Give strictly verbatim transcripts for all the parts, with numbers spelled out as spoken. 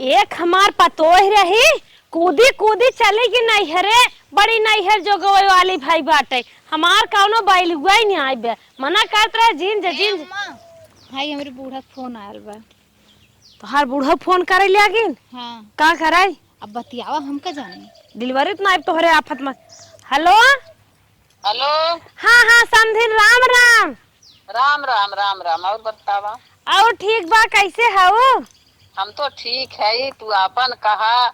एक हमार पतोह रही, कूदी कूदी चली गई नैहरे, बड़ी नैहर जोगवे वाली भाई बाटे। हमार कौनो बैलुआ ही नहीं आइबे, मना करत रहे, "जिन जे, ए जिन जे।" अम्मा, हाय, हमरे बूढ़ा के फोन आयल बा। तोहार बूढ़ा फोन करे लागिन? हाँ। का कराई? अब बतियावा, हम का जानी। डिलीवरी तो ना आइब तोहरे आफत में। हेलो? हेलो। हाँ, हाँ, समधिन, राम, राम। राम, राम, राम, राम। और बतावा? और ठीक बा, कैसे हऊ? हम तो ठीक है, तू आपन कहा।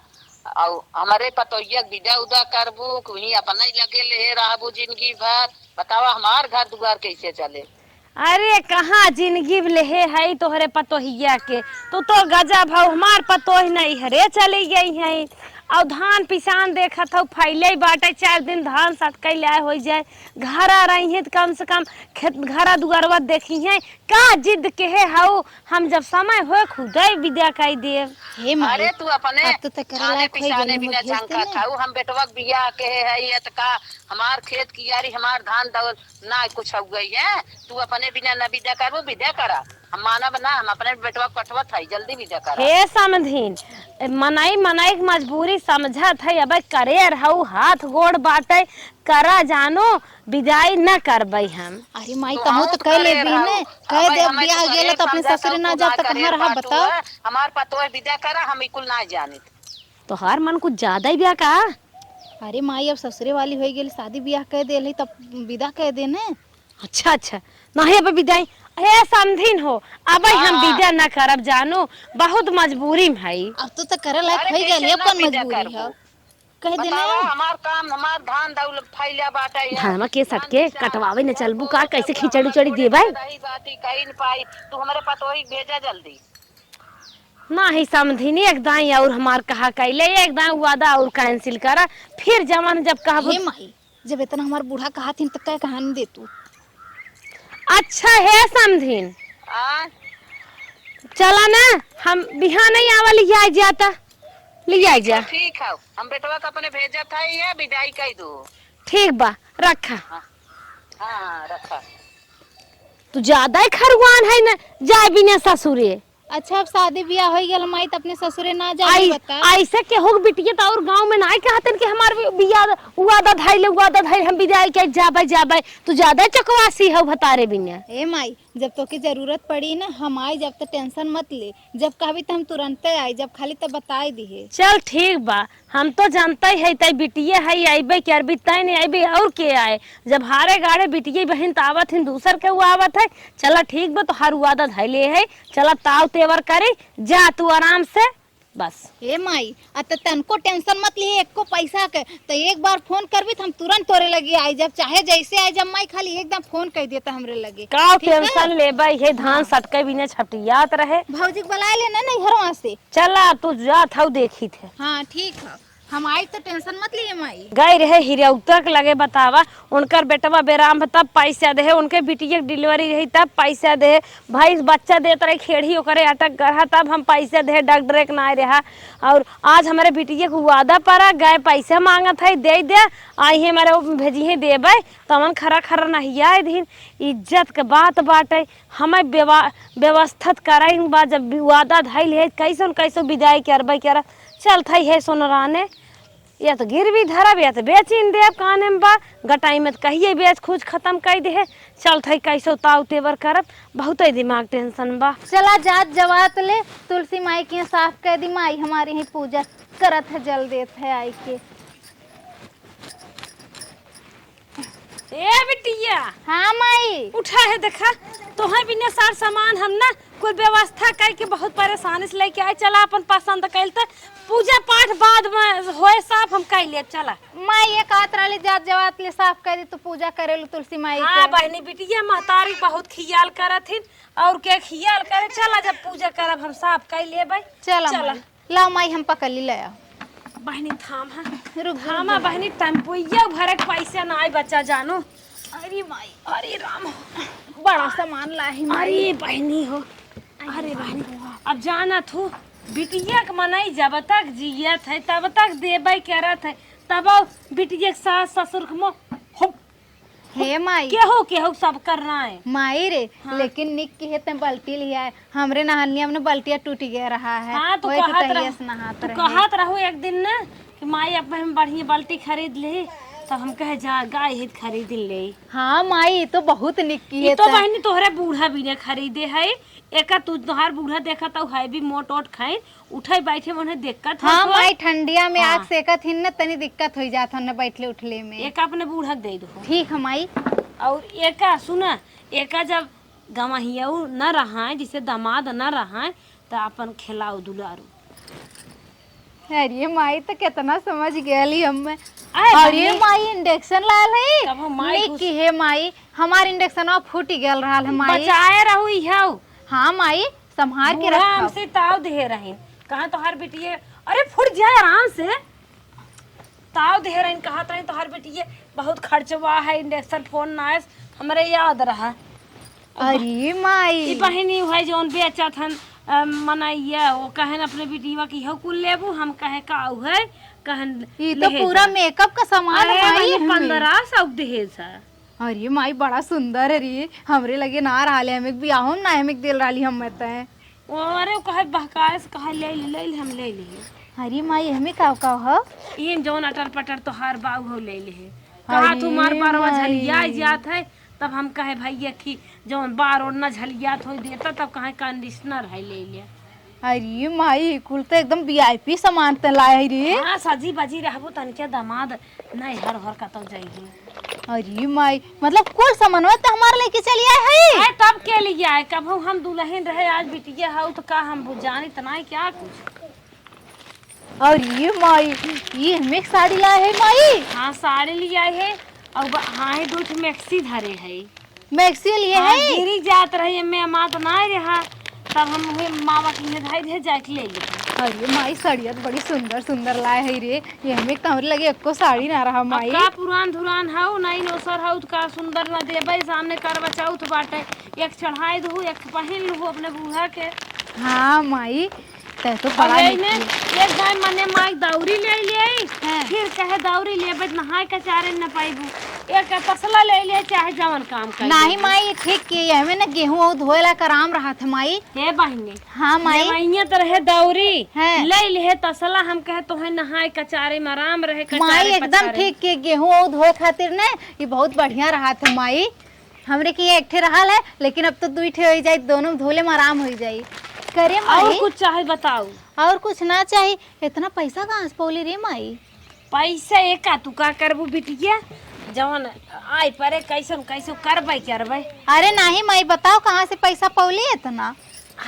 और हमरे पतोहिया के विदा उदा करबू कि वहीं अपना ही लगे ले रहबू जिंदगी भर? बतावा, हमार घर दुआर कैसे चले? अरे, कहाँ जिंदगी लेहे है तोहरे पतोहिया के? तू तो गजब हऊ, हमार पतोह नैहरे चली गई है। और धान पिसान देखत हऊ, फैले बाटे, चार दिन धान सटकैले होइ जाए, घरा रही है तो कम से कम खेत घरा दुआरवा देखी है। का जिद केहे हऊ, हम जब समय होए खुदे विदा कई देब। हे माई, अरे, तू अपने अब तो तकरा जाने लायक होई पिसाने गइल, बिना भेज झंका देने। खाऊ, हम बेटवा के बियाह केहे है, ये तो का हमार खेत कियारी, हमार धान दौल ना कुछ हो गई है, तू अपने बिना न विदा करबू, विदा करा। हम मानब ना, हम अपने बेटवा के पठवत है, जल्दी विदा करा। हे समधिन, मनई, मनई के मजबूरी समझत है, अबे करेर हऊ, हाथ गोड़ बाटे, करा जानो, विदाई न करबै हम। अरे माई, तो कहूँ हम तो तो कह ले करे बिहने, रहू। कह अब दे, हम बियाह तो गेला करे तो अपने समझा ससुरे तू ना तू जाब ना तो करे कहाँ रहा बात बताओ? हुआ। हमार पतोह विदा करा, हम इकुल ना जानित। तोहार मन कुछ ज्यादा ही ब्या का? अरे माई, अब ससुरे वाली होई गेली, शादी बियाह कह देले तब विदा कह देने। अच्छा, अच्छा, नहीं अब विदाई। ए समधिन हो, अब हम हाँ। विदा ना करब जानो, बहुत मजबूरी में हई। अब तो, तो करे लायक अरे होई कैसे गेली, अब ना कौन विदा मजबूरी करबू? है? कह देने। बतावा, हमार काम, हमार धान दौल फैला बाटे है। धानमा के सटके धान कटवावे न चलबू का? कैसे खिचड़ी उचड़ी देबै? रही बाटी कहीं न पाई। तू हमरे पतोही भेजा जल्दी। नाही समधिनी, एक दाई और हमार कहा कैले, एक दाई वादा और cancel करा, फिर जवन जब कहबू। हे माई, जब इतना हमार बूढ़ा कहा थिन त कै कहानी दे तू। अच्छा हे समधिन। आ? चला ना, हम बिहान ही आवा लिया जाता। लिया जा। ठीक है, हम बेटवा के अपने भेजत है, ये विदाई कई दो। ठीक बा, रखा। हाँ, हाँ, रखा। तू ज्यादा ही खरुआन है ना, जाए बिना ससुरे। अच्छा, अब शादी बियाह हो गया माई, त अपने ससुरे ना जाए, आई-, बता। ऐसे केहू के बिटिया त और गाँव में नाई कहतन कि हमार बि-, बियाह, वादा धइले, वादा धइले, हम विदाई के जाबे, जाबे। तू ज्यादा चकवासी हो भतारे बिना। ए माई, जब तोके जरूरत पड़ी ना, हम आई, जब तो tension मत ले। जब कहबी त हम तुरंते आई, जब खाली त बताई दिहे। चल ठीक बा, हम तो जानते है तै बिटिये है, अइबे करबी, तै नहीं अइबे और के आए? जब हारे गाड़े बिटिये बहिन त आवत हिन, दूसर के वो आवत है। चला ठीक बा, तोहार वादा धइले है, चला ताव तेवर करी, जा तू आराम से, बस। ए माई, आ त तनको tension मत लिहे एको पैसा के, त एक बार फोन करबी त हम तुरंत तोरे लगे आई, जब चाहे जैसे आई, जब माई खाली एकदम फोन कर देता हमरे लगे। का ठीक है? Tension लेबे, हे धान हाँ। सटके बिना छटियात रहे। भौजी के बुलाए लेना नहीं घरवा से। चला, तू जात हऊ देखी थे। हाँ, ठीक है, हम आई तो tension मत लिए माई। गए रहे हिरौता के लगे, बतावा, उनकर बेटवा बेराम है तब पैसा देहे, उनके बिटिया के delivery रही तब पैसा देहे, भैंस बच्चा देत रही खेड़ी ओकरे अटक गढ़ा तब हम पैसा देहे, डॉक्टर के नाय रहा। और आज हमारे बिटिया के वादा पड़ा, गए पैसा मांगत है, दे दे, आई है हमारे भेजी है देबे, तवन खरा खरा नहीं आए दिन। इज्जत के बात बाटे, हमें व्यवा-, व्यवस्थित कराइन बा, जब वादा धइल है, कैसन कैसो विदाई करबे करब। चल थई है सोनराने, या तो गिरवी धरब, या तो बेचिन देब, काने में बा, गटाई में तो कहिए बेच खूज खत्म कर दे है। चल थई कैसो ताव तेवर करब, बहुत ही दिमाग tension बा। चला जात जवात ले, तुलसी माई के साफ कर दी, माई हमारी ही पूजा करत है, जल देत है आई के। ए बिटिया। हाँ माई। उठा है देखा, तोहे बिना सार सामान हम ना कुल व्यवस्था करके बहुत परेशानी से लेके आए। चला अपन पसंद कैल त पूजा पाठ बाद में होए साफ हम कर लेब। चला। माई ये कहत रहली जात जवात ले साफ कर दी, तू पूजा करेलू तुलसी माई हाँ के। बहनी बिटिया महतारी बहुत खियाल करत हिन और के खियाल करे। चला जब पूजा करब हम साफ कर लेबै। चला चला। माई। लाओ माई, हम पकली ले आओ। बहनी थाम है। रुक, रुक, थामा रुक। बहनी, टेम्पुइया भरे के पैसा ना आई बच्चा जानो। अरे माई। अरे राम। बड़ा सामान लाही माई। अरे बहनी हो। अरे बहनी, अब जाना थू, बिटिया के मनई जब तक जियत है तब तक देबे करत है, तब बिटिया के सास ससुर के मुँह हो हे माई। केहू, केहू सब करना है। माई रे, हाँ। लेकिन निक किहे ते बल्टी लिया है। हमरे नहनिया में बल्टिया टूट गया रहा है। हाँ, तू वही तो कहत तहिया रह-, से नहात तू रहे। कहत रहू एक दिन ना कि माई, अब हम बढ़िया बल्टी खरीद ली, तो हम कहे, "जा, गाय हित खरीद ले।" हाँ माई, ई तो बहुत निक किहे ई तो ते। बहिनी तोहरे बूढ़ा भी ने खरीदे है। एका तू तोहार बूढ़ा देखत हऊ, है भी मोट ओट खाइन, उठे बैठे में उन्हें दिक्कत होत हाँ होई। माई, ठंडिया में हाँ। आग सेकत हिन न, तनी दिक्कत होई जात हन न बैठले उठले में। एका अपने बूढ़ा के दे दो। ठीक है माई। और एका सुना, एका जब गवहियऊ न रहाए, जिसे दामाद न रहाए, त अपन खिलाऊ दुलारू। अरे माई, त केतना समझ गइली हम्मे। आए अरे बहिनी। माई, induction लायल है। कब हम माई नीक घुस- की हे माई, हमार inductionवा फूटि गयल रहल है माई। बचाए रहू इहऊ। हाँ माई, संभार के बूढ़ा रखब। हमसे ताव देहे रहिन, कहाँ तोहार बिटिये, अरे फूट जाए आराम से। ताव देहे रहिन, कहत रहिन तोहार बिटिये बहुत खर्चवा है, induction फोन ना आयस, हमरे याद रहा। अरे माई। ई बहिनी है जौन बेचत हन, अ, मनइया, वो कहन अपने बिटिया की हो कुल लेबू, हम कहे का है, कहन ई तो लेहे पूरा जा। Makeup का सामान अरे है माई, बहिनी, हमें। पन्द्रह सौ देहे सा। अरे माई, बड़ा सुंदर है रे, हमरे लगे ना रहले, हमें बियाहो में ना हमें दिल रहली हम तय। ओ, अरे, वो कहे बहकाए से कहे, "ले ले, ले ले, हम ले ले।" अरे माई, हमें का, का हो? ई जौन अटर पटर तोहार बाऊ हो, ले ले। कहा अरे तू मार बारवा माई। झलिया जात है, तब हम कहे, "भैया की जौन बार ओढ़ना झलियात हो देता, तब कहे conditioner है, ले ले।" अरे माई, कुल तो एकदम VIP सामान ते लाए है रे। हाँ, सजी बजी रहबो, तनिके दामाद नहीं हर हर कतौ जाइए। अरे माई, मतलब कुल सामानवा तो हमार लेके चली आए है। अरे तब के लिए आए, कबहू हम दुल्हन रहे, आज बिटिया हऊ तो का हम बुझानी त नाई क्या कुछ। अरे माई, ये हमें एक साड़ी लाए है माई। हाँ, साड़ी ले आए है। और ब-, हाँ, ये दो ठे maxi धरे है। Maxi लिए हाँ, है? गिरी जात रही, एमे अमात ना रहा, तब हम उहे मावा के लिए धाई रहे, जाके ले ले। अरे माई, सड़िया तो बड़ी सुंदर सुंदर लाए है रे, ये हमें तो हमरे लगे एको साड़ी ना रहा अब माई। का पुरान धुरान हऊ, नई नौसर हऊ, तो का सुंदर ना देबे, सामने करवा चौथ बाटे, एक चढ़ाई दहू, एक पहिन लहू अपने बूढ़ा के। हाँ माई, तै तो और बड़ा यही में निकली। एक दाई मने माई दौरी ले ले आई, हाँ। फिर कहे दौरी लेबे त नहाए के चारे न पाइबू। एक तसला ले ले, चाहे जवन काम कर नाही ले। माई, ठीक के, एमे न गेहूं और धोए ला कराम रहत है माई। हे बहिनी, हाँ माई। ये बहिनिया तो रहे दौरी, हाँ। ले ले तसला, हम कहे तोहे नहाए के चारे में आराम रहे, माई कचारे एकदम पचारे। ठीक के, गेहूं और धोए खातिर न, ये बहुत बढ़िया रहत है माई। हमरे के एक ठे रहल है, लेकिन अब तो दुई ठे होई जाई, दोनों में धोले में आराम होई जाई। करे और माई? कुछ चाहे बताऊ? और कुछ ना चाही। इतना पैसा कहाँ से पौली रे माई? पैसा एका तू का करबू बिटिया, जवन आए परे कैसन कैसे करबै करबै। अरे नाही माई, बताओ कहाँ से पैसा पौली इतना?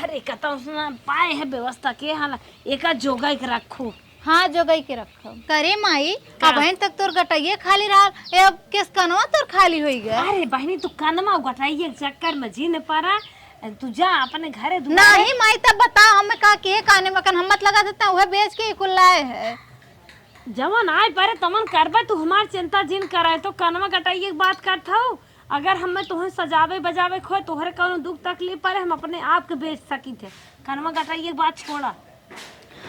अरे कतौ से ना पाए है व्यवस्था के, हाला एका जोगाई के रखू। हाँ, जोगाई के रखो। करे माई, का? अबहिन तक तोर गटइये खाली रहल, ए अब केस कनवा तोर खाली होई गए। अरे बहिनी, तू कनवा गटइये के चक्कर में जिन परा, तू जा अपने घरे दुआरे। नाही माई, तब बताओ हमें का के काने में कन हम मत लगा देता, उहे बेच के ही कुल लाए है। जवन आए परे तमन करबे, तू हमार चिंता जिन करे, तो कनवा गटइये के बात करत हऊ। अगर हमें तोहे सजावे बजावे खोए, तोहरे कौनो दुख तकलीफ परे, हम अपने आप के बेच सकित है। कनवा गटइये के बात छोड़ा।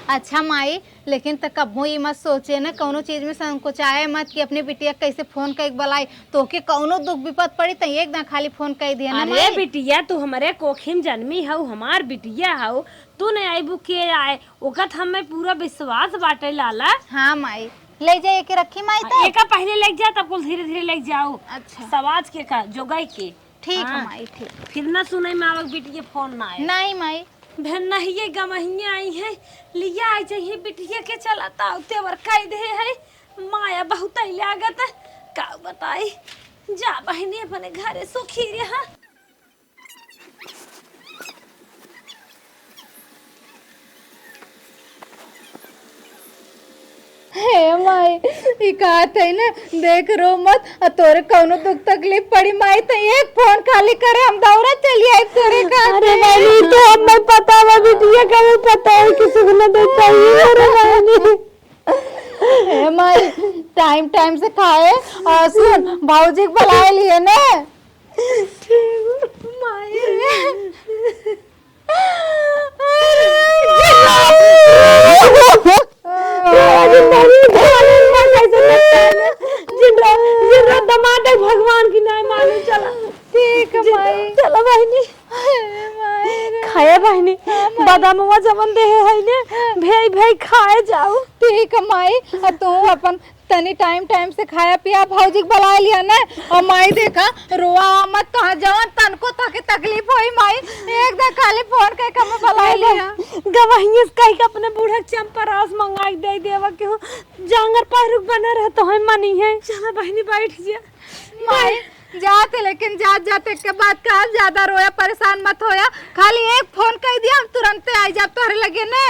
अच्छा माई, लेकिन त कबहूँ ई मत सोचे न, कौनो चीज में संकोचाए मत कि अपने बिटिया के कैसे फोन कइके बुलाई। तोके कौनो दुख विपद पड़ी त एक दां खाली फोन कइ दिया ना अरे माई। बिटिया, तू हमरे कोखी में जन्मी हऊ, हमार बिटिया हऊ, तू नहीं आईबू के आए, ओकत हमें पूरा विश्वास बाटे लाला। हाँ माई, ले जाए के रखी माई हाँ, तो। एका पहले लेके जा, तब कुल धीरे धीरे लेके जाओ। अच्छा। सवाज के का, जोगाई के। ठीक है हाँ। माई, ठीक। फिर ना सुनाई में आवक बिटिया फोन ना आए। नहीं माई। बहन नहीं, ये गमहिया आई है, लिया आई चाहिए बिटिया के, चला ताऊ तेवर कह दे है। माया बहुत ही लागत है, का बताई। जा बहिनी अपने घरे सुखी रहा। हे माई, ई कहत है ना, देख रो मत, आ तोरे कौनो दुख तकलीफ पड़ी माई, त एक फोन खाली करे, हम दौड़ा चली आई तोरे खातिर। अरे बहिनी, तो हमें पता बा, बिटिया का भी पता है कि सुख न देता ही, अरे बहिनी। हे माई, टाइम टाइम से खाए, और सुन, भौजी के बुलाए लिए ने। ठीक, माई। अरे, मरी, मरी, मरी, कैसे लगता है ना? जिन रा-, जिन रात दमाद है भगवान की ना खाए जाओ। ठीक है माई, अब तू अपन तनी टाइम टाइम से खाया पिया, भौजी के बुलाए लिया ना। और माई देखा, रोआ मत, कहाँ जवन तनको तोके तकलीफ होई माई, एक दा खाली फोन करके हमें बुलाए लिया। गवहिए से कह के अपने बूढ़ा के चंपरास मंगा के दे देवा के हो, जांगर पहरुक बना रह तो है मनी है। चला बहनी बैठ जा। माई जाते, लेकिन जात जाते के बात का ज्यादा रोया, परेशान मत होया, खाली एक फोन कर दिया, हम तुरंते आई जाब तोहरे लगे ने।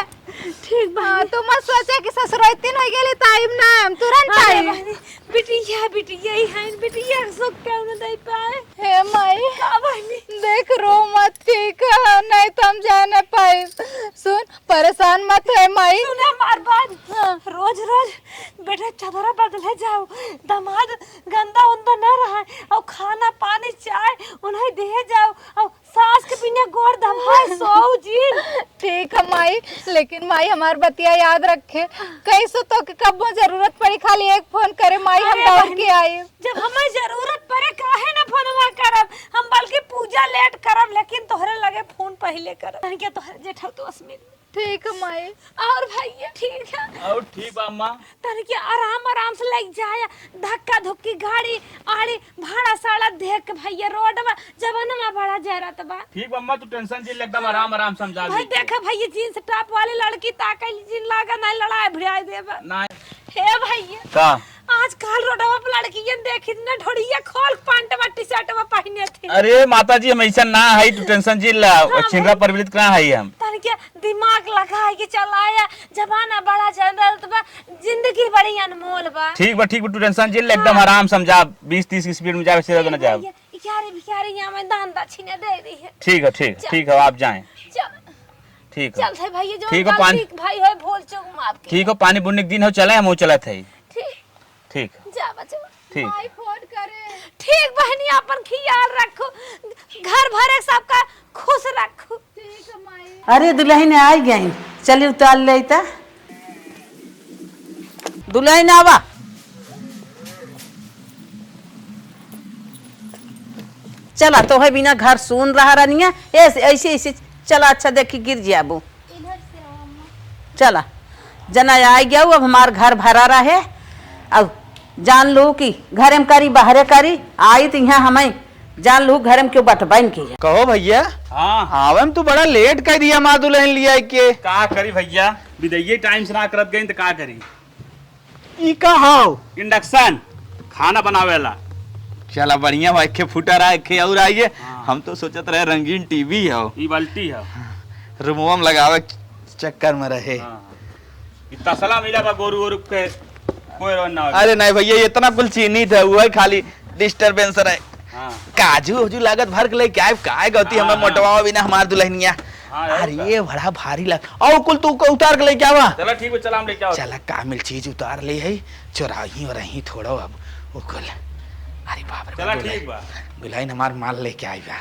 ठीक बा। हाँ, तू मत सोचे कि ससुरैतिन हो गेली त आइब ना, हम तुरंत अरे आइब। बहनी, बिटिया, बिटिया ही है, बिटिया के सुख केहू न दे पाए। हे माई, का बहनी? देख, रो मत, ठीक है, नहीं तो हम जा ना पाइब। सुन, परेशान मत है माई। सुना हमार बात। हाँ। रोज रोज बेटा चदरा बदले जाओ, दामाद गंदा उंदा ना रहे, और खाना पानी चाय उन्हें दिए जाओ, और सास के बिना गोड़ दबाए सोऊ जिन। ठीक है माई, लेकिन माई हमार बतिया याद रखे, कैसो तोके कब्बो जरूरत पड़ी, खाली एक फोन करे माई, हम अरे दौड़ बहनी, के आइब। जब हमें जरूरत पड़े काहे ना फोनवा करब, हम बल्कि पूजा लेट करब, लेकिन तोहरे लगे फोन पहिले करब। तनिके तोहरे जेठा दोस्त मिल। ठीक है माई। और भैया ठीक है? और ठीक बा अम्मा। तनिके आराम आराम से लग जाया, धक्का धुक्की गाड़ी आड़ी भाड़ा साड़ा देख के भैया, रोड में जमाना में बड़ा जरूरत बा। ठीक बा अम्मा, तू टेंशन जिन ले, एकदम आराम आराम से हम जा भाई लेके। देखा भैया, जींस टॉप वाली लड़की ताकल जिन, लागा नहीं लड़ाई भिड़ाई देबा। नहीं। हे भैया। का? आजकल रोडवा पर लड़कियन देखी ना, ढोड़िया खोल के पैंटवा टी शर्टवा पहने थे। अरे माता जी, हम ऐसा ना है, तू टेंशन जिन ला, हाँ, छिनरा भाई। परवलित कहाँ है हम? तनिके दिमाग लगा के चलाया, जमाना बड़ा जरूरत बा, जिंदगी बड़ी अनमोल बा। ठीक बा, ठीक बा, तू टेंशन जिन ले, एकदम हाँ। आराम से हम जा, बीस तीस की स्पीड में जा, वैसे ना जा। भैया, भिखारी, भिखारी यहाँ में दान दक्षिणा दे दी है। ठीक है, ठीक है, चल। ठीक है, आप जाएं। चल। ठीक है। चल थे भैया, जो ठीक है, गलती पानी भाई है, भूल चूक माफ की। ठीक है, पानी बुन्नी के दिन हो, चले, हम वो चलत है। ठीक। ठीक। जा बचवा। ठीक। माई फोन करे। ठीक बहनी, अपन ख्याल रखो, घर भरे सबका खुश रखो। ठीक है माई। अरे दुलहिन आई गइन, चली उतार लेई ता। दुलहिन आवा। चला, तोहे बिना घर सून रहा रनिया। ऐसे, ऐसे, ऐसे चला, अच्छा देखी गिर जाबू। इधर से आओ अम्मा। चला, जना आई गया, अब हमार घर भरा रहे। अब जान लू कि घरे में करी, बाहरे करी, आई त इहाँ हमें जान लू घरे में क्यों बटबैन की। कहो भैया। हाँ। आवे में तू बड़ा लेट कर दिया, माँ दुलहिन लिया के। का करी भैया, बिदैये टाइम से ना करत गई त का करी। ई का हाव? इंडक्शन, खाना बनावेला। चला बढ़िया बा, एक फुटा रहा, एक और आइए। हाँ। हम तो सोचत रहे रंगीन टीवी हो। ई बाल्टी है। रुमवा में लगावे चक्कर में रहे। हाँ, हाँ। ई तसला मिला बा गोरू गोरू के कोई रोन ना हो। अरे नहीं भैया, इतना कुल चीनी था, वही खाली डिस्टरबेंस रहे। हाँ। काजू उजू लागत भर के लेके आए, काय गलती हाँ, हमें हाँ। मोटवावा बिना हमार दुलहिनिया। हाँ, यार, अरे, का? ये बड़ा भारी लग, और कुल तू को उतार के लेके आवा। चला, ठीक बा, चला, हम लेके आवा। चला, कामिल चीज उतार ले है, चोराही और रही थोड़ो अब, वो कुल। अरे बाप रे, चला, दुलहिन, ठीक बा। दुलहिन हमार माल लेके आई बा।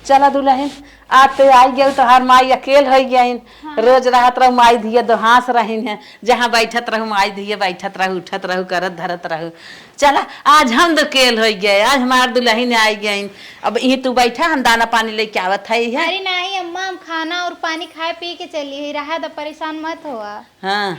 चला दुलहिन, आज तो आई गयो, तोहार माई अकेल हो गइन। हाँ। रोज रहत रहू माई धिया दोहास रहिन है, जहाँ बैठत रहू माई धिया बैठत रहू, उठत रहू, करत धरत रहू। चला, आज हम दो केल होइ गए, आज हमार दुलहिन आइ गइन। अब इहीं तू बैठा, हम दाना पानी लेके आवत है, है। अरे नाही अम्मा, हम खाना और पानी खाए पी के चली है, रहा द, परेशान मत होआ। हाँ,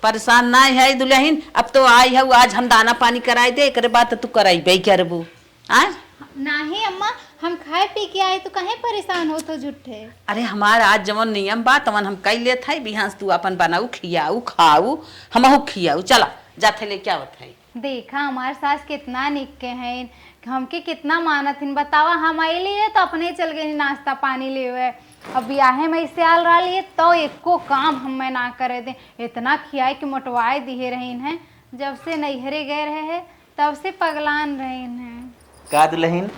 परेशान नाही है दुलहिन, अब तो आई है, आज हम दाना पानी कराई दे, एकरे बाद तो तू करइबे करबू। आय? नाही अम्मा, हम खाए पी के आए, तू काहे परेशान होत हो झूठे? अरे हमार आज जवन नियम बा, तवन हम कइ लेत है, बिहान से तू आपन बनाऊ, खियाऊ, खाऊ, हमहू खियाऊ। चला, जाथे लेके आवत है। देखा, हमार सास कितना निक के हैं, हमके कितना मानत हिन। बतावा, हम अइली है तो अपने चल गई नाश्ता पानी लेवे। अब बियाहे में ऐसे आल रहली है तो एको काम हमें ना करे दे। इतना खियाए के मोटवाए दिहे रहीन है, जब से नैहरे गए रहे है तब से पगलान रहीन है। का दुलहिन,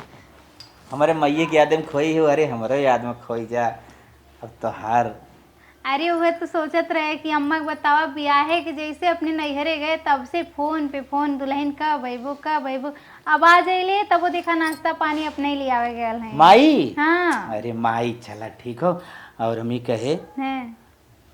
हमरे मइये के याद में खोई हो, अरे हमरो याद में खोई जा। अब तोहार अरे, उहे तो सोचत रहे कि अम्मा के बतावा, बियाहे के जैसे अपने नैहरे गए, तब से फोन पे फोन, "दुलहिन कब अइबू, कब अइबू?" अब आ जाइले, तब वो देखा, नाश्ता पानी अपने ही लियावे गयल है। माई? हाँ। अरे माई, चला ठीक हो। और हम ही कहे, हैं।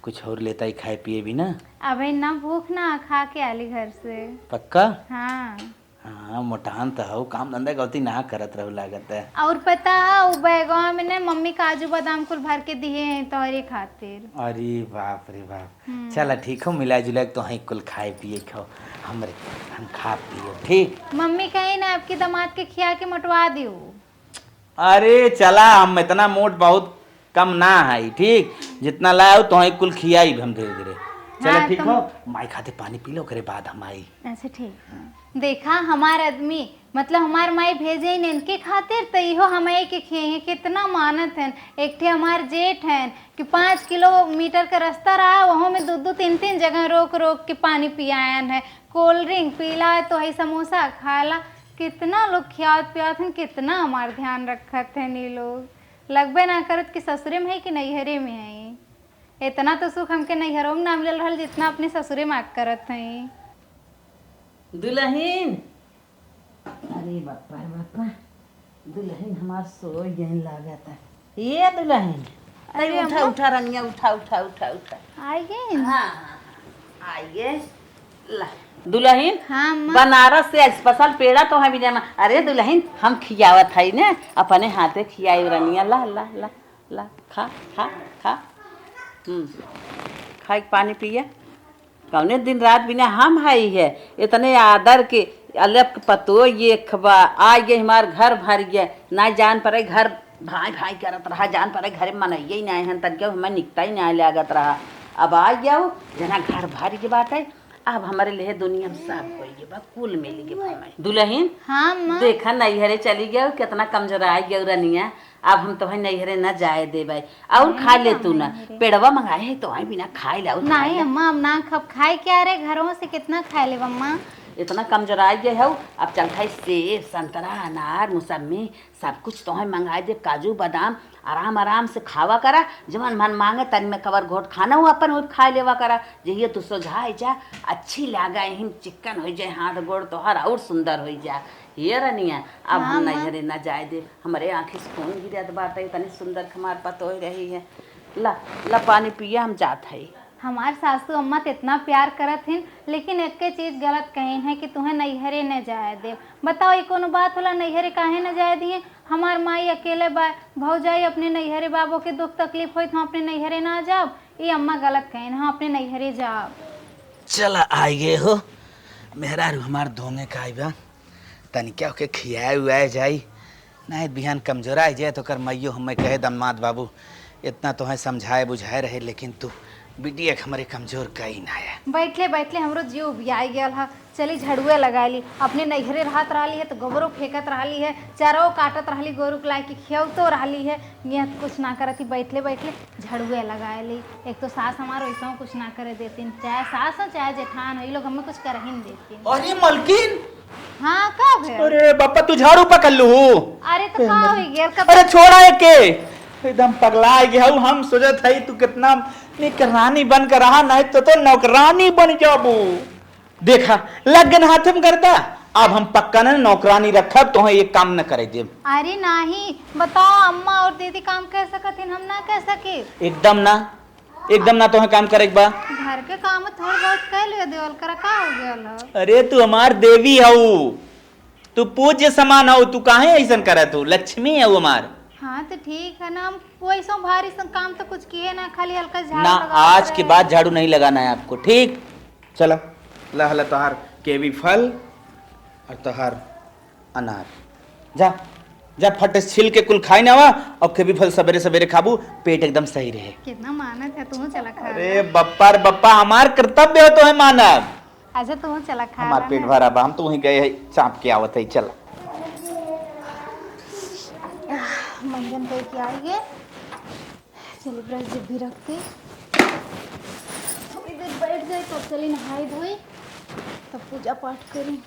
कुछ और लेता ही खाए पिए भी ना। अबे ना, भूख ना, खा के आली घर से। पक्का? हाँ। हाँ, मोटान त हऊ, काम धंधा गलती ना करत रहू लागत है। और पता है, उ बैगवा में ने मम्मी काजू बादाम कुल भर के दिए हैं तोहरे खातिर। अरे बाप रे बाप। हम्म। चला ठीक हो, मिला जुला के तोहई कुल खाए पिए खाओ, हमरे, हम खा पिए, ठीक? मम्मी कहीं ना आपके दामाद के खिया के मोटवा दियो। अरे चला, हम इतना मोट बहुत कम ना हई, ठीक? जितना लाओ तोहई कुल खियाई हम धीरे धीरे। चला हाँ, ठीक तो हो, माई खातिर पानी पी लो, ओकरे बाद हम आई। अच्छा ठीक। देखा, हमार आदमी, मतलब हमार माई भेजे हैं इनके खातिर, तो इहो हमारे के खिए हैं। कितना मानत हैं। एक ठे हमार जेठ हैं कि पाँच किलोमीटर का रास्ता रहा, वहाँ में दो दो तीन तीन जगह रोक रोक के पानी पियायन है, कोल्ड ड्रिंक पीला है तो है समोसा खाला। कितना लोग खियावत पियावत हैं, कितना हमार ध्यान रखत हैं ये लोग। लगबे ना करत कि ससुरे में है कि नैहरे में है। इतना तो सुख हमके नैहरों में ना मिलल रहल, जितना अपने ससुरे में आके करत हैं। दुलहिन, अरे बापा रे बापा, दुलहिन हमार सोइ गइन लागत है। ये दुलहिन, अरे अरे उठा, अम्मा। उठा रनिया, उठा, उठा, उठा, उठा। आइ गइन? हाँ, हाँ, हाँ, आइ गए। ला, दुलहिन, हाँ, अम्मा। बनारस से special पेड़ा तोहई बिना ना। अरे दुलहिन, हम खियावत हई ने, अपने हाथे खियाई रनिया। ला, ला, ला, ला, खा, खा, खा। हम्म, खाई के पानी पिया। कौने दिन रात बिना हम हई है, इतने आदर के अलग पतो ये खबा, आ ये हमार घर भर गया, ना जान पड़े घर भाई भाई करत रहा, जान पड़े घरे मनइये ही ना हन, तनिको हमें निकता ही ना लागत रहा। अब आ गया हो, जना घर भर के बात है, अब हमारे लिए दुनिया में सब होई गए बा, कुल मिल गए भाई। दुलहिन, हाँ, अम्मा। देखा नैहरे चली गया, कितना कमजोराइ गया रनिया, अब हम तोहई नैहरे न जाए देबै। और अरे खा ले तू ना, नैहरे। पेड़वा मंगाए है तोहई बिना खाए ला, और खा नहीं ले। अम्मा, हम ना खाब। खाए क्या रे, घरों से कितना खाए लेब अम्मा। इतना कमजोराइ गए हऊ, अब चल खाई सेब, संतरा, अनार, मौसम्मी, सब कुछ तोहई मंगाए देब, काजू, बादाम, आराम आराम से खावा करा, जवन मन मांगे तन में कवर घोट खाना हो अपन, वो खाए लेवा करा। जहिया तू सोझाए जा, अच्छी लागा, यही चिक्कन होइ जाए हाथ गोड़ तोहर, और सुंदर होइ जा। ये रनिया, अब हाँ, हम माँ। नैहरे ना जाए देब, हमरे आँखी से खून गिरत बाटे, इतनी सुंदर हमार पतोह रही है। ला, ला पानी पिया, हम जात हई। हमार सासू अम्मा त इतना प्यार करत हिन, लेकिन एक्के चीज गलत कहिन है कि तुहें नैहरे न जाए देब। बताओ, ई कोनो बात होला, नैहरे काहे न जाए दिए? हमार माई अकेले बा, भौजाई अपने नैहरे बा, ओके दुख तकलीफ होई त हम अपने नैहरे ना जाब? ई अम्मा गलत कहिन, हम अपने नैहरे जाब। चला आइ गए हो, मेहरारू हमार दोंगे का आई बा, तनिका ओके खियाए उआए जाई, नाहीं बिहान कमजोराइ जाए तो ओकर माइयो हमें कहे, "दामाद बाबू, इतना तोहें समझाए बुझाए रहे, लेकिन तू बिटिया के हमरे कमजोर कई ना है।" बैठले बैठले हमरो जिउ उबियाइ गयल ह। चली झड़ुए लगाइ ली। अपने नैहरे रहत रहली है तो गोबरो फेंकत रहली है, चरवो काटत रहली, गोरू के लाइके खियौतो रहली है। नियत कुछ ना करत ही, बैठले बैठले झड़ुए लगाइ ली। एक तो सास हमार वैसहू कुछ ना करे देतिन, चाहे सास हो चाहे जेठान हो, ई लोग हमें कुछ करही न देतिन। अरे मलकिन, हाँ, का भइल? अरे बापा, तू झाड़ू पकड़ लू? अरे तो का होइ गया? कब अरे छोड़ा एके, एकदम पगलाइ गया हूँ। हम सोचत हई तू कितना निकरानी बन के रहा, नहीं तो, तो नौकरानी बन जाबू। देखा, लग गन हाथे में गर्दा, अब हम पक्का न नौकरानी रखब, तोहें ये काम न करे देब। अरे नाही, बताओ, अम्मा और दीदी काम कर सकत हिन, हम ना कर सके? एकदम ना, एकदम ना तोहें काम करे के बा। घर के काम थोड़ बहुत कर लियो देवल करा, का हो गया लो? अरे तू हमार देवी हऊ, तू पूज्य समान हऊ, तू काहे ऐसन करत हऊ? लक्ष्मी हऊ हमार। हाँ तो ठीक है ना, हम वैसो भारी सन काम तो कुछ किए ना, खाली हल्का झाड़ू ना, लगा आज के बाद झाड़ू नहीं लगाना है आपको, ठीक? चला, ला हला तोहार केवी फल और तोहार अनार। जा, जा फट से छील के कुल खाई ना आवा, और केवी फल सबेरे सबेरे खाबू, पेट एकदम सही रहे। कितना मानत है तू, चला खा अरे ला। बप्पा रे बप्पा, हमार कर्तव्य हो तोहें मानब। अच्छा तू चला खा हमार ला पेट ना। भरा बा, हम तो वहीं गए है, चाप के आवत है, चला। मंजन कह के आई है। चली ब्रश जब भी रखते, थोड़ी देर बैठ जाए, तब चली नहाई धोई, तब पूजा पाठ करी।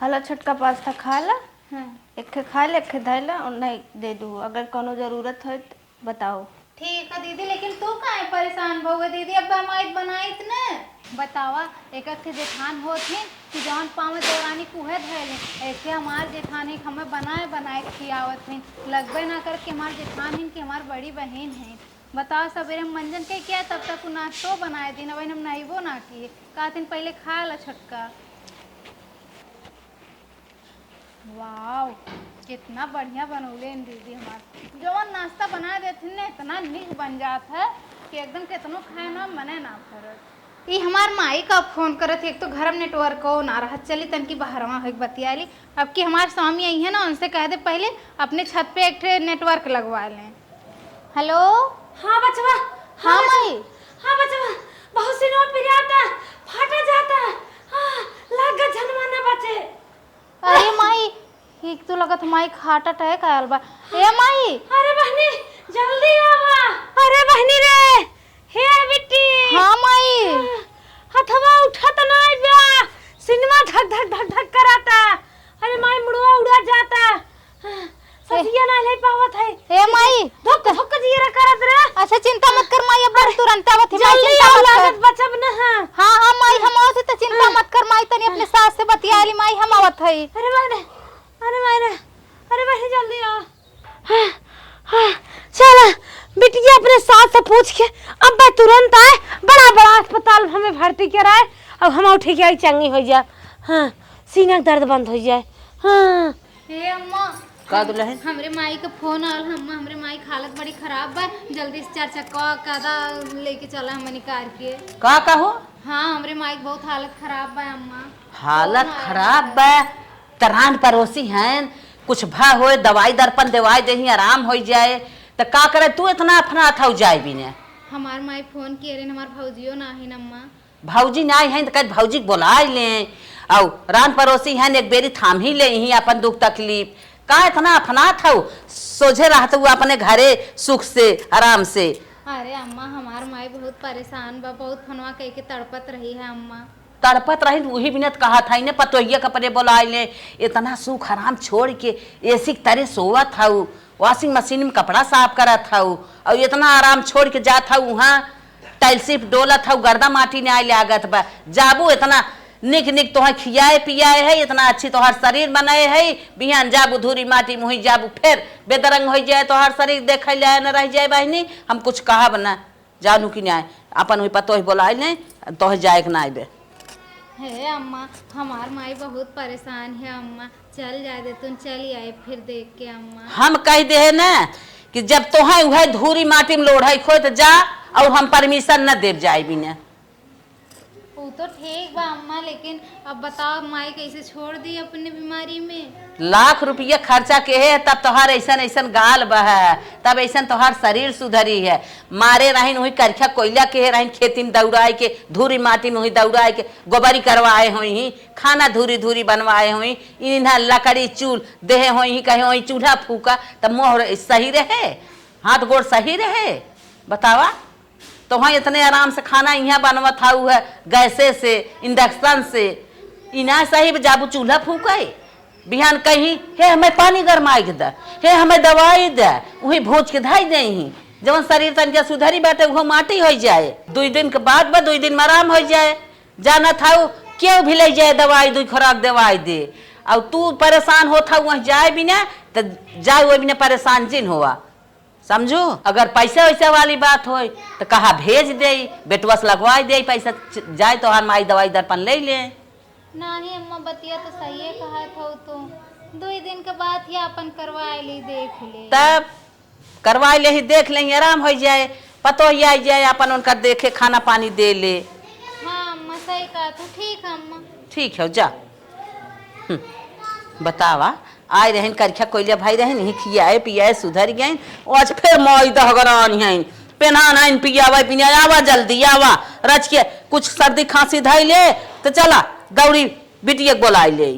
हला छोटका पास्ता खा ला, हाँ। एक ठे खा ले, एक ठे धर ला, और नहीं दे दू, अगर कोनो जरूरत है तो बताओ। ठीक है दीदी, लेकिन तू काहे परेशान भउआ दीदी, अब हम आइत बनाइत न। बतावा, एक एक ठे जेठान होत ही कि जौन पावे देवरानी कुहे धैले, ऐसे हमार जेठान ही हमें बनाए बनाए खियावत ही। लगबे ना करत कि हमार जेठान ही कि हमार बड़ी बहिन ही। बतावा, सबेरे हम मंजन के किया, तब तक उ नाश्तो बनाए दिन, अब हम नहइबो ना किए। कहतिन पहिले खा ल छोटका। वाओ, कितना बढ़िया बनौले हैं दीदी हमार। जवन नाश्ता बना देथिन ना, इतना नीक बन जात है कि एकदम कितनो खाए ना मने ना भरत। ई हमार माई का फोन करत है, एक तो घर में नेटवर्क हो ना रहत। चली तनकी बहरवा होइके बतिया ली। अब की हमार स्वामी आई है ना, उनसे कह दे पहले अपने छत पे एक ठे नेटवर्क लगवा लें। हेलो। हाँ बचवा। हाँ हाँ बचवा। माई। हाँ बचवा, बहुत सिनवा पिराता, फाटा जाता। हाँ, लाग झनवा न बचे। अरे माई, एक तो लगत माई के हार्ट अटैक आयल बा। ए माई। अरे बहनी, जल्दी आवा। अरे बहनी रे, हे बिट्टी। हाँ माई। हथवा उठत नाई बा, सिनवा धक धक धक धक कराता। अरे माई, मुड़वा उड़ा जाता। ससिया ना ले पावत है। ए माई। धक धक जियरा करत रे। अच्छा चिंता मत कर माई, अब हम तुरंत आवत है माई, जल्दी चिंता आओ, मत कर। लागत बचब न है। हाँ हाँ माई, हम आवत है तो चिंता हाँ। मत कर माई, तनी अपने सास से बतिया ली माई, हम आवत है। अरे माई रे, अरे माई रे, अरे माई जल्दी आओ। हाँ, हाँ, चला बिटिया अपने सास से पूछ के अब मैं तुरंत आए, बड़ा बड़ा अस्पताल में हमें भर्ती कराए, अब हम उठे के आई चंगी हो जाए। हाँ, सीना के दर्द बंद हो जाए। हाँ। हे अम्मा, का दुल्हन? हमरे माई का फोन आल, अम्मा, हमरे माई के हालत बड़ी खराब बा, जल्दी से चार चक्का का दा लेके चला हमनी कार के। का कहो? हाँ, हमरे माई के बहुत हालत खराब बा अम्मा। हालत फोन आल खराब है। बा? त रान परोसी हैं, कुछ भा होए, दवाई दर्पण देवाई देही, आराम हो जाए। त का करे तू इतना अफनात हो जाए बिने? हमार माई फोन किए रहे, हमार भौजियो ना है अम्मा। भौजी नाई है त कहे भौजी के बोलाए ले, अउ रान परोसी है एक बेरी थाम ही ले ही अपन दुख तकलीफ। का इतना अफनात हऊ? सोझे रहत हऊ अपने घरे सुख से आराम से। अरे अम्मा, हमार माई बहुत परेशान बा, बहुत फोनवा कह के तड़पत रही है अम्मा। तड़पत रही त उही बिनत कहत है ने पतोहिया के अपने बोलाए ले। इतना सुख आराम छोड़ के एसी के तरे सोवत हऊ, वॉशिंग मशीन में कपड़ा साफ करत हऊ, अउ इतना आराम छोड़ के जात हऊ उहाँ टाइल्स पे डोलत हऊ, गर्दा माटी नाई लागत बा। जाबू इतना निक निक तोहर खियाए पियाए है, इतना अच्छी तोहर शरीर बनाए है, बिहान जाबू धूरी माटी मुही जाबू, फिर बेदरंग हो जाए तोहर शरीर, देखे लाए न रह जाए बहनी। हम कुछ कहब न, जानू कि नाई, अपन हुई पतोह बोलाए ले, तोह जाए के नाई बे। हे अम्मा, हमार माई बहुत परेशान है अम्मा, चल जाए दे, तुम चल आए फिर देख के अम्मा। हम कह दे है ना कि जब तोहे उहे धूरी माटी में लोढ़ाई खोए त जा, और हम परमिशन न देब जाए बिना। उ तो ठीक बा अम्मा, लेकिन अब बताओ माई कैसे छोड़ दी अपने बीमारी में? लाख रुपया खर्चा के है, तब तोहार ऐसन ऐसन गाल बह, तब ऐसन तोहार शरीर सुधरी है। मारे रहिन वही करखा कोयला के है, रहिन खेती में दौड़ाए के, धूरी माटी में वही दौड़ाए के, गोबरी करवाए होई ही, खाना धूरी धूरी बनवाए होई, इन्हा लकड़ी चूल देहे होई ही, कहे होई चूल्हा फूका, तब मोह सही रहे, हाथ गोड़ सही रहे? बतावा। तोहई इतने आराम से खाना इहाँ बनवत हऊ है, गैसे से, इंडक्शन से। ई ना सही बा, जाबू चूल्हा फूके। बिहान कही, "हे, हमें पानी गरमाई के दे, हे, हमें दवाई दे," उही भोज के धाई दे ही। जवन शरीर तनिका सुधरी बाटे, उहो माटी होइ जाए। दुई दिन के बाद बा, दुई दिन में आराम होइ जाए। जानत हऊ, केहू भी ले जाए दवाई, दुई खुराक दवाई दे। और तू परेशान होत हऊ, वहीं जाए बिना, त जाए वही बिना परेशान जिन होवा। समझू, अगर पैसा वैसा वाली बात होई, त कहा भेज देई, बेटवा से लगवाई देई पैसा, च-, जाए तोहार माई दवाई दर्पण ले ले। नाही अम्मा, बतिया तो सहिए कहत हो तू। दुई दिन के बाद ही आपन करवाए ली, देख ले। तब करवाए ले ही, देख ले ही, आराम हो जाए, पतो ही आई जाए, आपन उनका देखे, खाना पानी दे ले। हाँ अम्मा, सही कहा तू। ठीक है अम्मा। ठीक है, जा। हम्म, बतावा, आए रहन करिखा कोइलिया भाई रहन, ही खियाए पियाए सुधर गइन, आज फिर माई दहगरान हइन, पेन्हान हइन, पियावा पियावा, आवा जल्दी आवा, रच के कुछ सर्दी खांसी धइले, त चला दौड़ी बिटिया के बोलाई ले।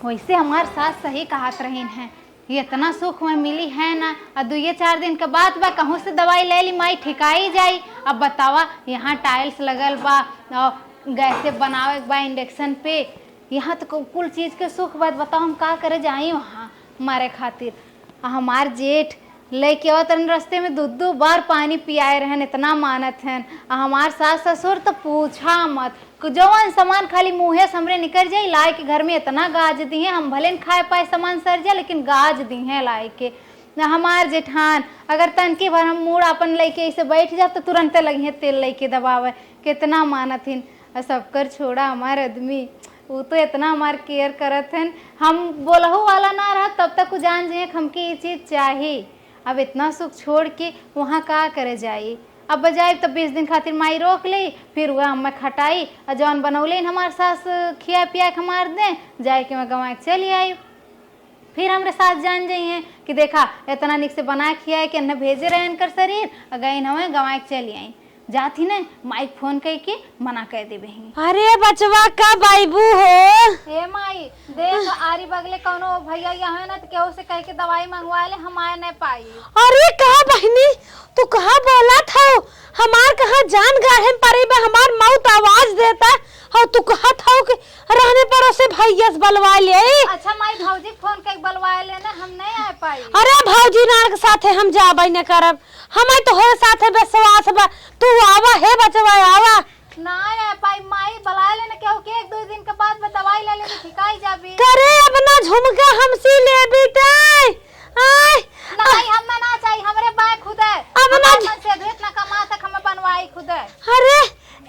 वैसे हमार सास सही कहत रहीन हैं, इतना सुख में मिली है ना, आ दुइये चार दिन के बाद बा, कहूँ से दवाई ले ली माई, ठिकाई जाई। अब बतावा, यहाँ टाइल्स लगल बा, और गैसे बनावे के बा इंडक्शन पे, यहाँ तो कु-, कुल चीज के सुख बा। बताओ, हम का करे जाई वहाँ मारे खातिर? आ हमार जेठ लेके आवत रहन रस्ते में, दू दू बार पानी पियाए रहन, इतना मानत हन। आ हमार सास ससुर तो पूछा मत, जवन सामान खाली मुँहे से हमरे निकल जाई, लाए के घर में इतना गाज दिहे, हम भले न खाए पाए सामान सर जाए, लेकिन गाज दिहे लाए के। ना हमार जेठान, अगर तनके भर हम मूड़ आपन लेके ऐसे बैठ जाब, तो तुरंते लगिहे तेल लेके दबावे, कितना मानत हिन। आ सबकर छोड़ा हमार आदमी, उ तो इतना हमार केयर करत हन, हम बोलहु वाला ना रहब, तब तक उ जान जाइए कि हमके ई चीज चाही। अब इतना सुख छोड़ के वहाँ का करे जाई? अब जाइब तो बीस दिन खातिर माई रोक लेई, फिर वह हमें खटाई, और जौन बनौले हमार सास खिया पिया के हमार दे, जाए के मैं गंवा के चली आई। फिर हमरे सास जान जाइए कि देखा, इतना निक से बना खिया के इन्हें भेजे रहे इनकर शरीर, और गइन हमें गंवा के चली आई। जात ही ने माई के फोन कइके मना कर देबे ही। अरे बचवा, कब आइबू हो? ए माई, देख, आरी बगले कौनो भैया या है ना, तो केहू से कह के दवाई मंगवा ले, हम आए नहीं पाई। अरे का बहिनी, तू कहाँ बोलत हौ? हमार कहाँ जान गाढ़े में पड़ी बा, हमार मौत आवाज देता, और तू कहत हौ कि रहने पड़ोसे भैया से बलवा ले। अच्छा माई, भौजी के फोन कइके बलवा ले ना, हम नहीं आ पाई। अरे भौजी नान के साथे हम जाबे न करब, हमें तोहरे साथे विश्वास बा। तू आवा हे बचवा, आवा। ना आ पाई माई, बलवा ले ना, केहू के एक दो दिन के बाद में दवाई ले ले तो ठिकाई जाबी। करे अपना झुमका हमसे ले बीते। आय। नहीं, हम ना चाहिए, हमरे बाय खुदे। अब ना हमार मन से भेंट ना कमा सक, हमें बनवाई खुदे। अरे,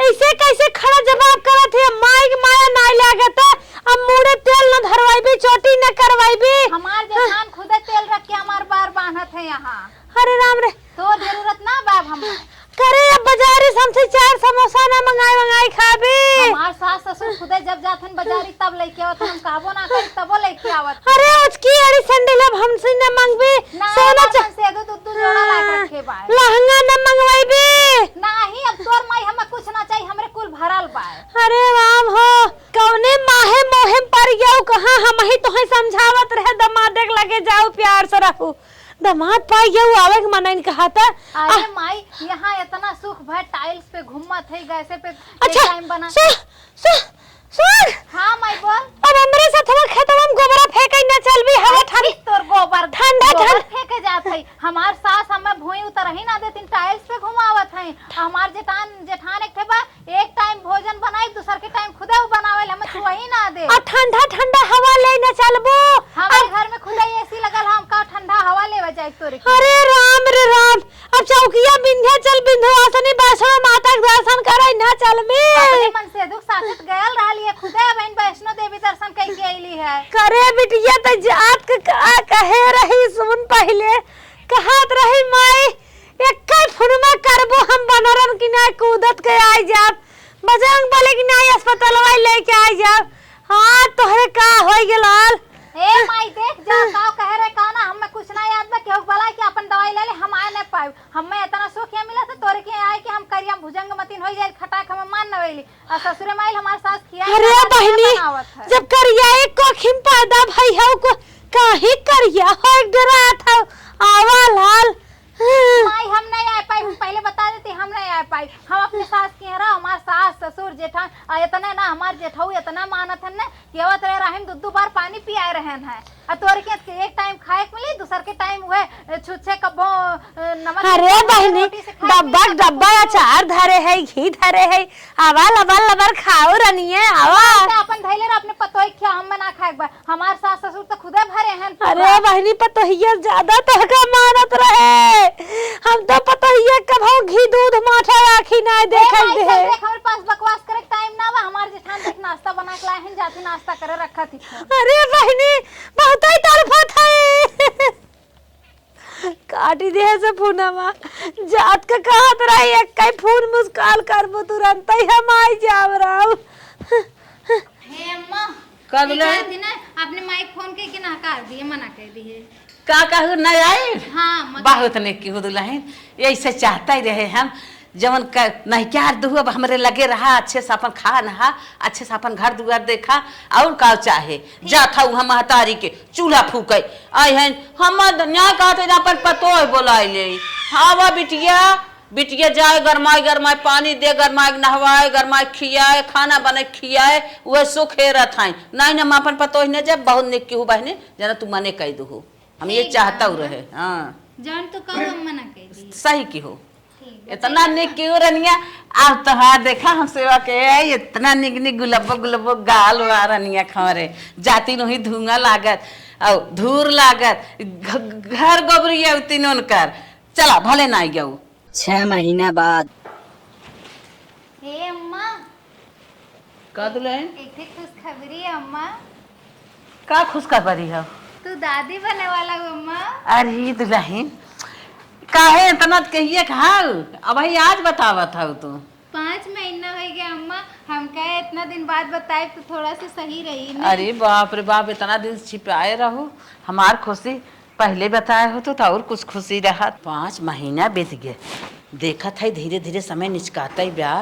ऐसे कैसे खड़ा जवाब करत है? माई के माया नाई लागत, अब मुड़े तेल न धरवाइबी, चोटी न करवाइबी। हमार जेठान खुदे तेल रख के हमार बार बांधत है यहाँ। अरे राम रे। तो जरूरत ना बा अब हमें। करे अब बाजारे से हमसे चार समोसा ना मंगाई मंगाई खाबी। हमार सास ससुर खुदे जब जाथन बाजारी तब लेके आवत, हम कहबो ना करी तबो लेके आवत। अरे उचकी अड़ी सैंडल अब हमसे न मंगबी। ना, सोना हमार चा- मन से दो, दो, दो जोड़ा ला के रखे बाय। लहंगा न मंगवाइबी। नाही, अब तोर माई हमें कुछ ना चाहिए, हमरे कुल भरल बाय। अरे राम हो, कौने माहे मोहे में पड़ गयो, कहाँ हम ही तोहे समझावत रहे, दमादे के लगे जाओ प्यार से रहू। दमाद पाई गयो, आवे के मनइन कहा था। अरे आ- माई, यहाँ इतना सुख भय, टाइल्स पे घूमत है, गैसे पे अच्छा, टाइम बना। सु-, सु-, सुन। हाँ माई बोल। अब हमरे साथ हमार खेतवा में गोबरा फेंके न चलबी, हवा अरे ठंड-, तोर गोबर, ठंडा गोबर ठंड- फेंके जात है। हमार सास हमें भुई उतर ही ना देतीन, टाइल्स पे घुमावत है। हमार जेठान, जेठान एक ठे बा, एक टाइम भोजन बनाई, दूसर के टाइम खुदे उ बनावे ले, हमें छुआ ही ना दे। आ ठंडा ठंडा हवा ले न चलबो। हमारे अब घर में खुदे एसी लगल, हम का ठंडा हवा लेवे जाए तोरे के? अरे राम रे राम, अब चौकिया विंध्याचल विंध्यवासिनी वैष्णो माता के दर्शन करे ना चलबे। अपने मन से दुख साथ गयल रहल ये खुदे बहन वैष्णो देवी दर्शन कइके अइली है। करे बिटिया त जात के का कहे रही, सुन पहिले कहत रही माई, एक्कै फुनमा करबो हम बनरन की नाई कूदत के आई जाब, बजरंग बली की नाई अस्पतालवा लेके आई जाब। हाँ, तोहरे का होई गेल हाल? ए माई, देख जा, का कहे रहे, का ना, हमें कुछ ना याद बा, केहू के बलाए के अपन दवाई ले ले, हम आए नहीं पाए। हमें इतना सुख यहाँ मिला था, तोरे के आए के हम करिया भुजंग मतिन होई जाए, खटाक हमें मान न वैली। आ ससुरे माइल हमार सास खिया अरे खिया बहिनी, बनावत है। जब करिया एक कोखिम पैदा भई हौ को, काहे करिया हो एक डरात हौ, आवा लाल। माई, हम नहीं आ पाई, हम पहले बता देती, हम नहीं आ पाई। हम अपने सास के यहाँ रहो, हमार सास, ससुर, जेठान, आ इतने ना, हमार जेठाऊ इतना मानत हन ना, केवत रहे रहिम दू दू बार पानी पियाए रहन है। आ तोरे के एक टाइम खाए के मिली, दूसर के टाइम उहे छुच्छे कब्बो, अ, नमक अरे के बहिनी, रोटी से खाए के डब्बा मिली, के डब्बा कब्बो अचार धरे है, घी धरे है, आवा लबर लबर खाओ रनिए, आवा। तो अपन धैले रह, अपने पतोह के खिया, हम ना खाए के बा। हमार सास ससुर तो खुदे भरे हैं अरे पूरा। बहिनी, पतोहिया ज्यादा तोहका मानत रहे। हम तो पतोहिया कभो घी दूध माठा आँखी ना ए देखल माई, दे। चल देख, हमरे पास बकवास करे के टाइम ना बा। हमार जेठान देख नाश्ता बना के लाए हैं, जाती नाश्ता करे रखा थी। अरे बहिनी, बहुत ही तड़फत है। काटी दे से फोनवा। जात के कहत रही, एक कई फोन मुस्काल करबो, तुरंत ही हम आई जाब राव। हे अम्मा, का ये दुल्हन? कहती ना, अपने माई फोन के, के नहकार दिए, मना कर दिए। का कहू, न आई? हाँ, मगर बहुत नेकी हो दुल्हन, यही से चाहता ही रहे हम, जवन क-, नहीं क्या दुहु, अब हमरे लगे रहा, अच्छे से अपन खा नहा, अच्छे से अपन घर दुआर देखा, और का चाहे? ठीक। जात हऊ हम महतारी के चूल्हा फूके, आई हैं, हम न्याय कहते जा अपन पतोह बोलाई ले, आवा बिटिया, बिटिया जाए गरमाए, गरमाए पानी दे, गरमाए नहवाए, गरमाए खियाए, खाना बने खियाए, वह सुख हेरत हैं। नहीं, हम अपन पतोह ने जब बहुत नेकी हो बहने, जना तू मने कह दुहु, हम ये ठीक बा, चाहता हूँ अम्मा। रहे, हाँ। जौन तू कहो, अम्मा ना कह दी। सही की हो। ठीक बा, इतना चलो। निक क्यों रनिया, आप तोहार देखा हम सेवा के, इतना निक निक गुलब्बो गुलब्बो गाल बा रनिया खरे, जाती नहीं धुआं लागत, और धूर लागत, घ-, घर गोबरी उतिन उनकर, चला भले ना गऊ। छह महीना बाद। हे अम्मा, का दुलहिन? एक ठे खुशखबरी है अम्मा। का खुशखबरी है? तू दादी बने वाला हो अम्मा। अरे दुलहिन, काहे इतना कहिए खाऊ? अबही आज बतावत हऊ तू। पाँच महीना होइ गया अम्मा, हम कहे इतना दिन बाद बताए तो थोड़ा सा सही रही ना। अरे बाप रे बाप, इतना दिन छिपाए रहू, हमार खुशी पहिले बताए होतू तो और कुछ खुशी रहत। पाँच महीना बीत गए, देखत है धीरे धीरे समय निचकाते बा।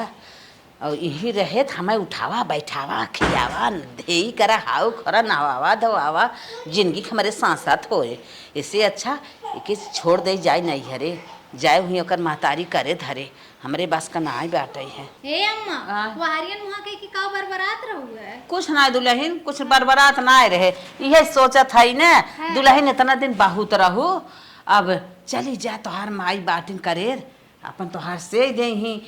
और यही रहे त हमें उठावा, बैठावा, खियावा, धेई करा, हाउ खरा, नहवावा, धोवावा, जिंदगी के हमरे साथ साथ होए। इससे अच्छा एके छोड़ दे, जाए नैहरे, जाए हुई ओकर महतारी करे धरे, हमरे बस का नाई बाटे है। हे अम्मा, हाँ। वहारियन वहाँ के कि का बरबरात रहू है? कुछ ना दुलहिन, कुछ बरबरात ना रहे, इहे सोचत है ने, हाँ। दुलहिन इतना दिन बहुत रहू, अब चली जा, तोहार माई बाटिन करेर, अपन तोहार से देही,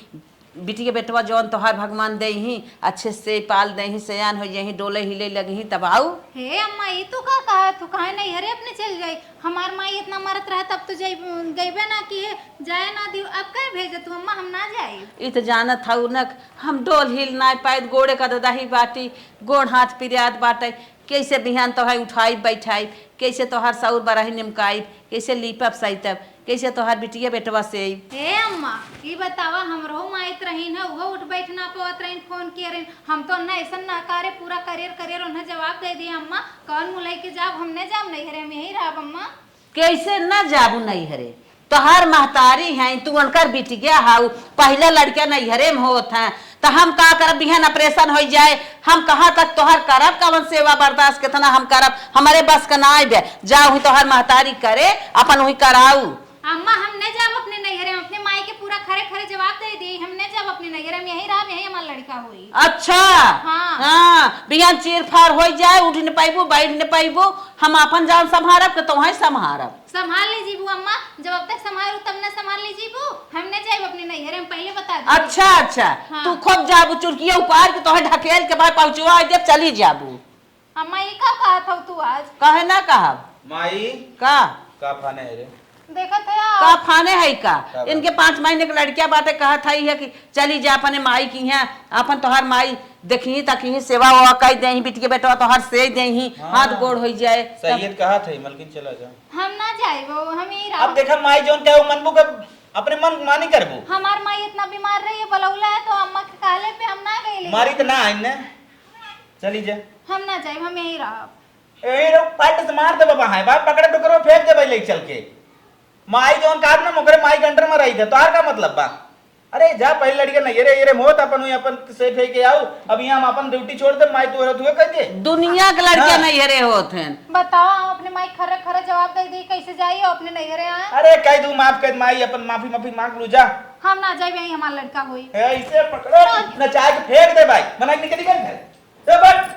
बिटिया बेटवा जौन तोहार भगवान देही, अच्छे से पाल देही, सयान हो जाही, डोले हिले लगही, तब आऊ। हे अम्मा, ई तू का कहा? तू काहे नैहरे अपने चल जाई? हमार माई इतना मरत रहे तब तो जाई, गईबे ना की है, जाए ना दियो। अब काहे भेजे तू अम्मा, हम ना जाई। ई तो जानत हऊ न, हम डोल हिल ना पाइत, गोड़े का ददाही बाटी, गोड़ हाथ पिरियात बाटे, कैसे बिहान तोहाई उठाई बैठाई, कैसे तोहार सौर बराही निमकाई, कैसे लीपब सैतब, कैसे तोहार बिटिया बेटवा से। हे अम्मा, ई बतावा, हमरो माइत रहीन है, उहो उठ बैठ ना पावत रहीन, फोन किए रहीन। हम तो उन्हें ऐसन ना करे, पूरा करियर करियर उन्हें जवाब दे दिए अम्मा। कौन मुँह लेके जाब? हम नहीं जाब नैहरे, हम यहीं रहब अम्मा। कैसे ना जाबू नैहरे? तोहार महतारी हैं, तू उनकर बिटिया हाउ, पहला लड़का नैहरे में होत हैं, तो हम का करब? बिहान ऑपरेशन हो जाए, हम कहाँ तक तोहार करब? कवन सेवा बर्दाश्त कितना हम करब? हमारे बस का ना आइबे। जा वही तोहार महतारी करे, अपन वही कराऊ। अम्मा, हम न जाब अपने नैहरे, हम अपने माई के पूरा खरे खरे जवाब दे दी। हम न जाब अपने नैहरे, हम यहीं रहब, यहीं हमार लड़का होई। अच्छा। हाँ। हाँ, बिहान चीर फाड़ हो जाए, उठ न पाइबू, बैठ न पाइबू, हम अपन जान संभारब कि तोहें संभारब? संभाल ली जीबू अम्मा, जब अब तक संभारू तब न संभाल ली जीबू। हम न जाइब अपने नैहरे, हम पहले बता दी। अच्छा, अच्छा। हाँ। तू खूब जाबू चुरकिया उपार के तोहे ढकेल के भाई पहुँचवा देब, चली जाबू। अम्मा, ई का कहत हऊ तू आज? काहे ना कहब? माई। का? का फाने है रे? देखत है का आप। फाने है का? का बात? इनके पाँच महीने के लड़किया बाटे, कहत है, है कि चली जा अपने माई की यहाँ, अपन तोहार माई देखी तकी सेवा वेवा कई देही, बिटिया बेटवा तोहार से देही, हाँ। हाथ गोड़ होई जाए। सही तब है, कहत है, मलकिन चला जा। हम ना जाइब, हम यहीं अब रहब। देखा माई जौन कहे, वो मनबू के अपने मन मानी करबू। हमार माई इतना बीमार रही है, बुलौला है तो अम्मा के कहले पे हम ना गइली। मारी तो ना आई ने। चली जा। हम ना जाइब, हम यहीं रहब। यहीं रहो, पट से मार दे बाबा, है बाप पकड़े टुकड़े में फेंक दे भाई ले चल के। माई जौन काट ना मुकरे माई के अंडर में रही थे, तोहार का मतलब बा? अरे जा पहले लड़के नैहरे, ये रे मोत अपन हुई अपन से फेंक के आओ। अब यहाँ हम अपन ड्यूटी छोड़ दे, माई तू रह, तू कह दे। दुनिया के लड़के हाँ। नैहरे होत हैं। बताओ, हम अपने माई खरे खरे जवाब दे दी, कैसे जाइए अपने नैहरे आए? अरे कह दू माफ कर माई, अपन माफी माफी मांग लू जा। हम ना जाइब, यहीं हमार लड़का होई। ए, इसे पकड़ो, नचा के फेंक दे भाई, मना के निकल गए घर। ए, बट,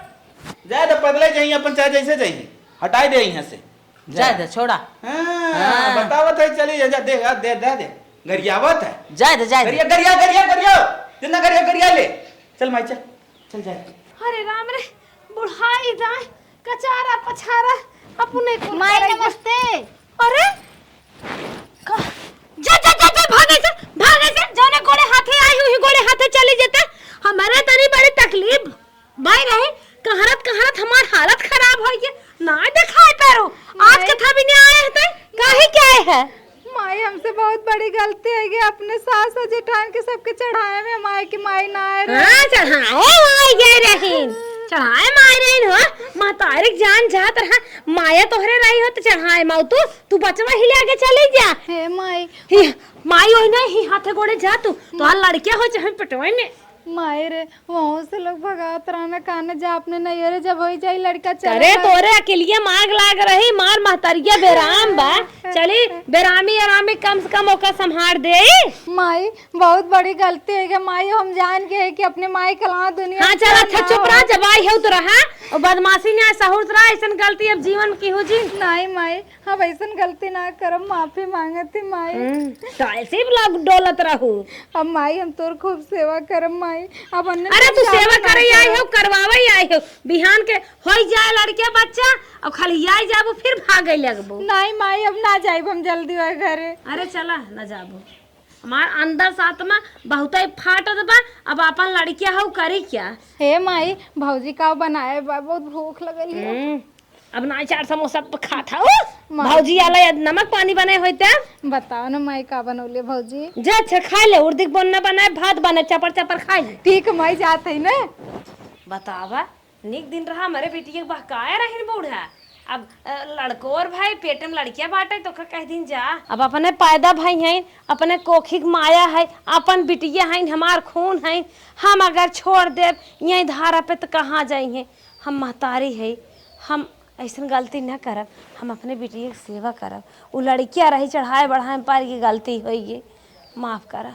जाए तो बदले जाइए अपन, चाहे जैसे जाइए, हटाई दे यहाँ से। जाए दे, छोड़ा। हाँ, हाँ। बतावत है, चली जा, जा, दे, दे, दे, दे। गरियावत है। जाए दे, जाए दे। गरिया, गरिया, गरिया, गरिया। जितना गरिया, गरिया ले। चल माई, चल। चल जाए। अरे राम रे, बुढ़ाई जाए, कचारा पछारा, अपने कुल माई करेंगे। नमस्ते। अरे, का, जा, जा, जा, जा, भागे से, भागे से, जौने गोड़े हाथे आई, उही गोड़े हाथे चली जेते। हमारे तनी बड़ी तकलीफ भाई रहे, कहरत, कहरत हमार हालत खराब होइ गया। ना देखाए पैरो, आज माई। कथा भी नहीं आए हैं, काहे क्या है? माई, हमसे बहुत बड़ी गलती है कि अपने सास और जेठान के सबके चढ़ाए में माई की माई ना आए रहे। हाँ, चढ़ाए माई गए रही, चढ़ाए माई रही हो, महतारी के जान जात रहा, माया तोहरे रही हो तो चढ़ाए माऊ तू, तू बचवा ही ले आके चली जा। हे माई। ही, माई वही नहीं, ही हाथे गोड़े जा तू, तोहार लड़किया हो चाहे पटवाई में। माई रे, वहू से लोग भगात रहना, काने जा अपने नैहरे, जब होई जाई लड़का चले अरे जाए। तोरे अकेलिए माग लाग रही, मार महतरिया बेराम बा। चली बेरामी आरामी कम से कम ओका संभार दे। माई, बहुत बड़ी गलती है गया माई, हम जान के है कि अपने माई के अलावा दुनिया हाँ, में चल कोई अच्छा ना चुप हो। रहा, जब आई हो तो रहा, और बदमाशी ना सहूर रहा, ऐसन गलती अब जीवन में की हो जी। नहीं माई, अब ऐसन गलती ना करब, माफी मांगत ही माई। हम्म, तो ऐसे ही लोग डोलत रहू। अब माई हम तोर खूब सेवा करब माई। अब अन्ने अरे तू सेवा करे आई हो, करवावे आई हो, बिहान के होई जाए लड़के बच्चा, अब खाली आई जाबू फिर भागे लगबू। नहीं माई, अब ना जाइब हम जल्दी वह घरे। अरे चला ना जाबू। हमार अंदर से आत्मा बहुते फाटत बा। अब आपन लड़किया हउ करी क्या? हे माई, भौजी का बनाए बा, बहुत भूख लगल है। हम्म, अब ना चार समोसा प खात हउ। माई। भौजी आला या नमक पानी बने होते। बताओ ना माई, का बनौले भौजी? जा अच्छा खाइ ले, उर्दी के बोन ना बनाए, भात बने, चपर चपर खाइ ले। ठीक है माई, जात है ना। बतावा, नीक दिन रहा, हमरे बिटिया के बहकाए रहिन बूढ़ा। अब, अ, लड़कोर भाई, पेट में लड़किया बाटे, तो का कह दिन जा। अब अपने पैदा भाई हैं, अपने कोखी के माया है, अपन बिटिया हैं, हमार खून है। हम अगर छोड़ देब यहीं धारा पे, तो कहाँ जाई हैं? हम महतारी है, हम ऐसन गलती न करब, हम अपने बिटिया के सेवा करब। उ लड़किया रही चढ़ाए बढ़ाए में पार, ये गलती होई, ये माफ करा।